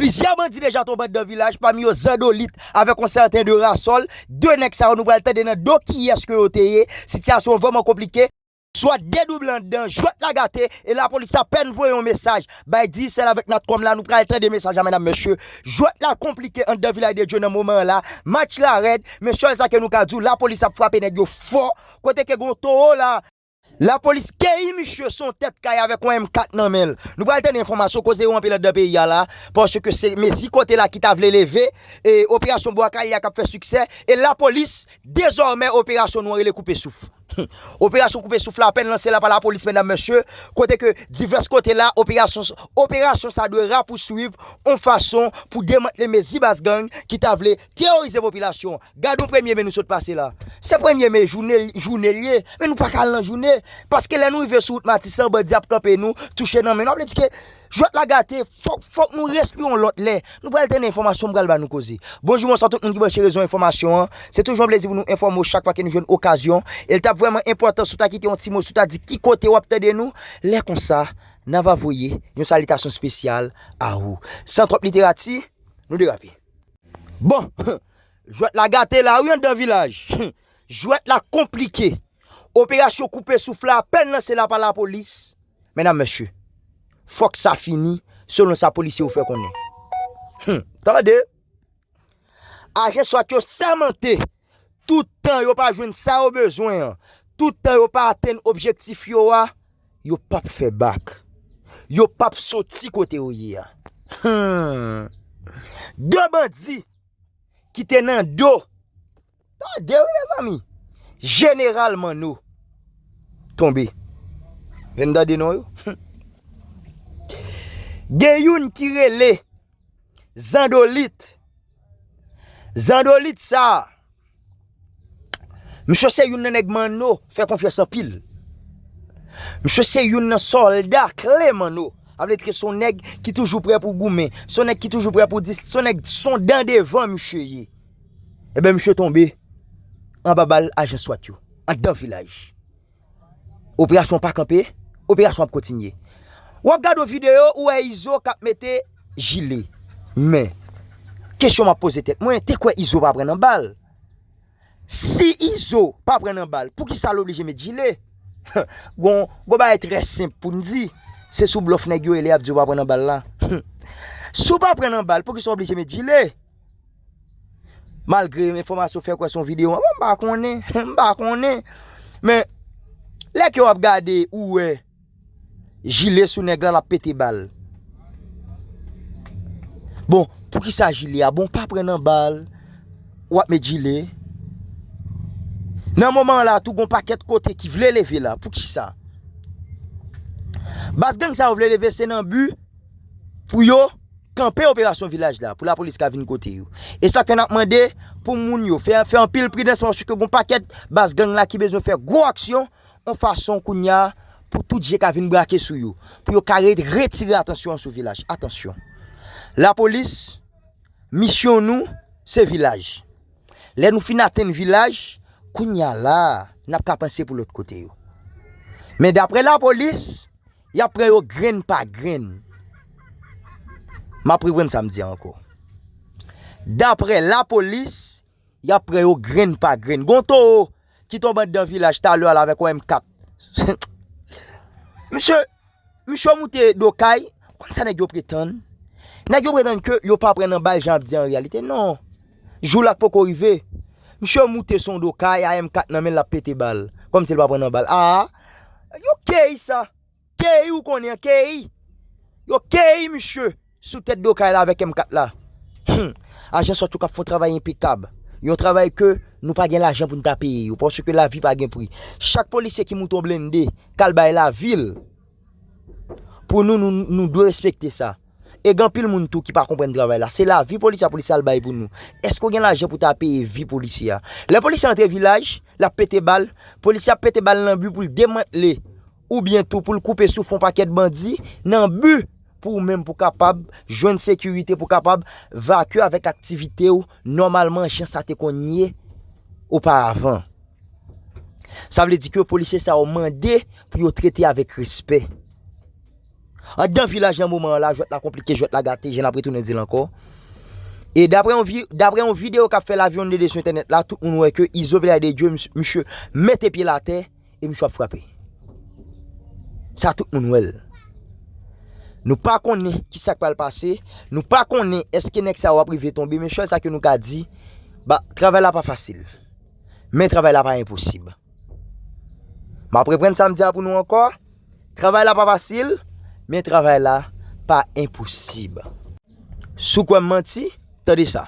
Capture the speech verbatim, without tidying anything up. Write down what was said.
Plizyè bandi deja tonbe anndan vilaj, pami yo Zandolit avèk yon sèten de Rasòl. De nèg sa yo, nou pral tande nan do kiyès ke yo te ye. Sitiyasyon an vrèman konplike. Swa dedoublan anndan, jwèt la gate, e lapolis apèn voye yon mesaj bay Digicel avèk Natcom la, nou pral tande mesaj la, medam, mesye. Jwèt la konplike anndan Vilaj de Dye nan moman an la. Match la rèd, men sèl sa ke nou ka di w, lapolis ap frape nèg yo fò. Kote ke gon towo la, lapolis keyi misye sou yon tèt kay avèk yon M kat nan men l. Nou pral tande enfòmasyon, koze yo anpil anndan peyi a la, paske se mezi kote la ki ta vle leve, e operasyon Bwa Kale a k ap fè siksè, e lapolis, dezòmè, operasyon nou an rele Koupe Souf. Operasyon Koupe Souf la apèn lanse la pa lapolis, medam, mesye, kote ke divès kote la, operasyon, operasyon sa dwe rapouswiv yon fason pou demantle mezi baz gang ki ta vle teworize popilasyon. Gad yon premye me nou sot pase la. Se premye me, jounen, jounen l ye, men nou pa ka al nan jounen. Paske lè nou rive sou wout Matisan, bandi ap kanpe nou, touche nan men nou. Sa vle di ke jwèt la gate, fòk, fòk nou respire yon lòt lè. Nou pral tande enfòmasyon, m pral ba nou koze. Bonjou, bonswa tout moun ki branche rezo enfòmasyon an. Se toujou yon plezi pou nou enfòme w chak fwa ke nou jwenn okazyon. E l t ap vrèman enpòtan si w ta kite yon ti mo, si w ta di ki kote w ap tande nou. Lè konsa, n ava voye yon salitasyon espesyal a ou. San twòp literati, nou derape. Bon, jwèt la gate la wi anndan vilaj. Jwèt la konplike. Operasyon Koupe Souf la apèn lanse la pa lapolis. Medam, mesye, fòk sa fini, selon sa polisye yo fè konnen. Hmm, tande. Ajan swat yo sèmante, tout tan yo pa jwenn sa yo bezwen an, tout tan yo pa atenn objektif yo a, yo p ap fè bak. Yo p ap soti kote yo ye a. Hmm. De bandi ki te nan do, tande wi, mezanmi, Jeneral Manno tonbe. Vin tande non yo. Gen youn ki rele Zandolit. Zandolit sa, misye se youn nan nèg Manno fè konfyans anpil. Misye se youn nan sòlda kle Manno. Sa vle di ke se yon nèg ki toujou prè pou goumen. Se yon nèg ki toujou prè pou di, se yon nèg, se yon dan devan misye ye. Ebyen, misye tonbe anba bal ajan swat yo, anndan vilaj. Operasyon pa kanpe, operasyon ap kontinye. W ap gade yon videyo, ou wè Izo k ap mete jile. Men, kesyon m ap poze tèt mwen, te kwè Izo pa pran nan bal? Si Izo pa pran nan bal, poukisa l oblije met jile? Gon, gon bagay trè senp pou n di, se sou blòf nèg yo ye lè y ap di w pa pran nan bal la. Si w pa pran nan bal, poukisa w oblije met jile? Malgre enfòmasyon fè kwè se yon videyo, mwen m pa konnen, m pa konnen. Men, lè ke w ap gade, ou wè jile sou nèg la, l ap pete bal. Bon, poukisa jile a? Bon, pa pran nan bal, w ap met jile. Nan moman an la, tou gon pakèt kote ki vle leve la. Poukisa? Baz gang sa yo vle leve, se nan bi pou yo kanpe operasyon vilaj la, pou lapolis ka vin kote yo. E sa k fè n ap mande pou moun yo fè, fè anpil pridans, paske gon pakèt baz gang la ki bezwen fè gwo aksyon, yon fason kounye a pou tout je ka vin brake sou yo, pou yo ka re-, retire atansyon an sou vilaj. Atansyon. Lapolis, misyon nou, se vilaj. Lè nou fin atenn vilaj, kounye a la, n ap ka panse pou lòt kote yo. Men daprè lapolis, y ap pran yo grenn pa grenn. M ap reprann sa m di a ankò. Daprè lapolis, y ap pran yo grenn pa grenn. Gon towo ki tonbe anndan vilaj talè a la avèk yon M kat. Misye, misye moute do kay, konn sa nèg yo pretann? Nèg yo pretann ke yo pa pran nan bal jan ap di an reyalite. Non. Jou la k poko rive. Misye moute sou yon do kay a M kat nan men l, l ap pete bal. Kòmsi l pa pran nan bal. A, yo keyi sa. Keyi ou konnen an, keyi. Yo keyi misye sou tèt do kay la avèk M kat la. Hmm. Ajan swat yo k ap fè yon travay enpekab. Yon travay ke nou pa gen lajan pou n ta peye yo, paske lavi pa gen pri. Chak polisye ki moute yon blende, k al bay lavi l, pou nou, nou, nou dwe respekte sa. E gen anpil moun tou ki pa konprann travay la. Se lavi polisye a, polisye a al bay pou nou. Èske w gen lajan pou ta peye vi polisye a? Lè polisye a antre vilaj, l ap pete bal, polisye a ap pete bal nan bi pou l demantle oubyen tou pou l koupe souf yon pakèt bandi nan bi pou ou menm pou kapab jwenn sekirite, pou kapab vakye avèk aktivite w nòmalman jan sa te konn ye oparavan. Sa vle di ke polisye sa yo mande pou yo trete avèk respè. Anndan vilaj nan moman an la, jwèt la konplike, jwèt la gate, jan n ap retounen di l ankò. E daprè yon vi, daprè yon videyo k ap fè laviwonn dede sou entènèt la, tout moun wè ke Izo Vilaj de Dye, mis-, misye mete pye l atè e misye ap frape. Sa tout moun wè l. Nou pa konnen ki sa k pral pase, nou pa konnen èske nèg sa yo ap rive tonbe, men sèl sa ke nou ka di, ba, travay la pa fasil. Men travay la pa enposib. M ap reprann sa m di a pou nou ankò. Travay la pa fasil, men travay la pa enposib. Si w kwè m manti, tande sa.